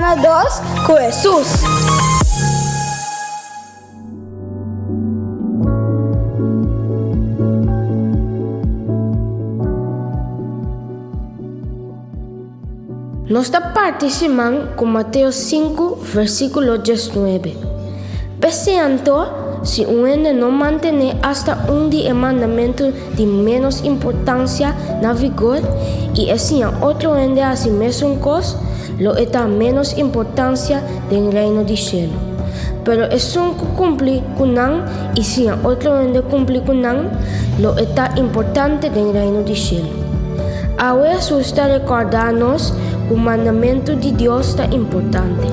Ventana dos ku Hesus. Nos ta parti siman ku Mateo sinku, versíkulo diesnuebe. P'esei anto, si un hende no mantené asta un di e mandamentu di ménos importansia na vigor i e siña otro hende hasi mesun kos, lo e ta ménos importansia den Reino di shelu. Pero esun ku kumpli ku nan i siña otro hende kumpli ku nan, lo e ta importante den Reino di shelu. Awe Hesus ta rekordá nos ku mandamentu di Dios ta importante.